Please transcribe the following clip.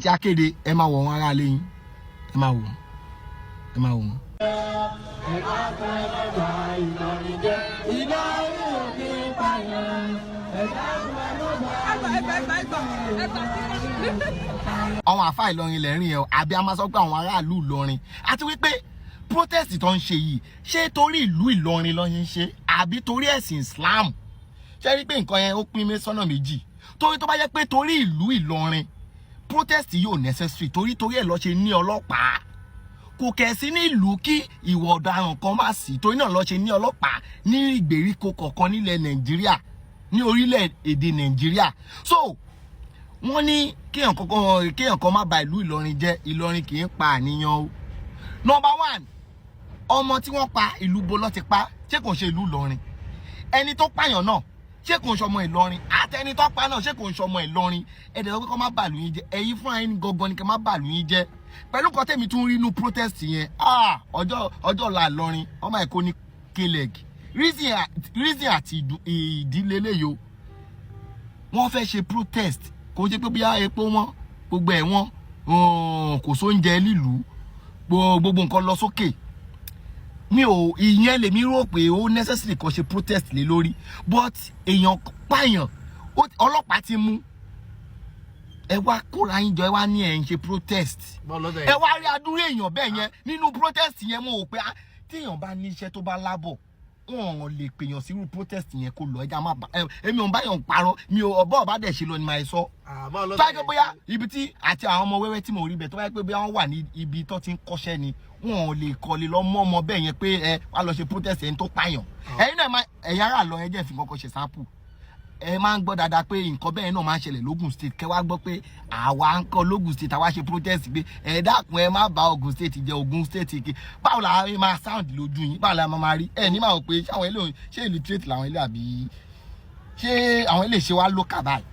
Ti akéde, ẹ máa wọ̀ wọ́n, ará lẹ́yìn, ẹ máa wọ̀ wọ́n, ẹ máa wọ̀ wọ́n. Ẹ dákun, ẹ má bà Ìlọrin jẹ́. Ìlọrin ò ní pààyàn. Ẹ dákun, ẹ má bà. Àwọn àfa Ìlọrin lẹ́rìn ẹ̀ o, àbí a máa sọ pé àwọn aráàlú Ìlọrin? Àti wípé protest tó ń ṣe yìí, ṣé torí ìlú Ìlọrin ló ń ṣe, àbí torí ẹ̀sìn Islam? Ṣé rí pé nǹkan yẹn, ó pín mé sọ́nà méjì? Torí tó bá jẹ́ pé torí ìlú Ìlọrin, protest yóò necessary. Torí ẹ̀ ló ṣe ní ọlọ́pàá. Kò kẹ̀ sí ní ìlú kí ìwà ọ̀daràn kan má sí, torí náà ló ṣe ní ọlọ́pàá ní ìgbèríko kọ̀ọ̀kan nílẹ̀ Nàìjíríà, ní orílẹ̀-èdè Nàìjíríà. So wọ́n ní kéèyàn kankan, kéèyàn kan má ba ìlú Ìlọrin jẹ́. Ìlọrin kì í pa àníyàn o. Number one, ọmọ tí wọ́n pa, ìlú bo ló ti pa? Ṣé kò ń ṣe ìlú Ìlọrin? Ẹni tó pààyàn náà, ṣé kò ń ṣọmọ Ìlọrin? Àtẹni tó pa náà, ṣé kò ń ṣọmọ Ìlọrin? Ẹ̀dẹ̀ sọ pé kọ́ má bàlù yín jẹ́. Ẹ̀yin fúnra yín gangan ni kẹ́ má bàlù yín jẹ́ pẹ̀lú kan tẹ̀mí tún rí inú protest yẹn. Ah, ọjọ́ ọ̀la Ìlọrin, ọmọ ẹ̀kọ́ ní k-leg reason àti ìdílé léyìí o. Wọ́n fẹ́ ṣe protest, kò ṣe pé bóyá epo wọn, gbogbo ẹ̀ wọ́n, kò sóúnjẹ nílùú, gbogbo nǹkan lọ sókè. Mi ò, ìyẹn lèmi rò pé ó necessary kan ṣe protest lé lórí. But èèyàn pààyàn, ọlọ́pàá ti mú, ẹ wá kóra yín jọ, ẹ wá ní ẹ ń ṣe protest. Ẹ wá rí adúrú èèyàn bẹ́ẹ̀ yẹn nínú protest yẹn. Mo rò pé, ah, téèyàn bá ní iṣẹ́ tó bá lábọ̀, wọn ò lè pèèyàn sírú protest yẹn kó lọ. Ẹja má bà èmi ò ń báyọ̀ ń parọ́. Mi ò ọ̀bọ̀ ọ̀bá dẹ̀ ṣe lọ ni màá sọ. Tó bá yẹ pé bóyá ibi tí àti àwọn ọmọ wẹ́wẹ́ tí mo rí bẹ̀, tó bá yẹ pé bóyá wọ́n wà ní ibi tó ti ń kọ́ṣẹ́ ni, wọn ò lè kọ́lé lọ mọ́ ọmọ bẹ́ẹ̀ yẹn pé ẹ wá lọ ṣe protest, ẹni tó pààyàn. Ẹ̀yin náà, ẹ̀yin ará lọ, ẹ jẹ́ fi kọ́kọ́ ṣe sample. Ẹ máa ń gbọ́ dáadáa pé nǹkan bẹ́ẹ̀ náà máa ń ṣẹlẹ̀ lógùn State. Kẹ́ wá gbọ́ pé àwa ń kọ́ lógùn State, àwa ṣe protest pé ẹ dákun, ẹ má bà Ògùn State jẹ́. Ògùn State kí báwo la máa sound lójú yín? Báwo la máa rí? Ẹ ní máa wò pé ṣé àwọn ilé, ṣé illiterate làwọn ilé, àbí ṣé àwọn ilé ṣe wá local báyìí?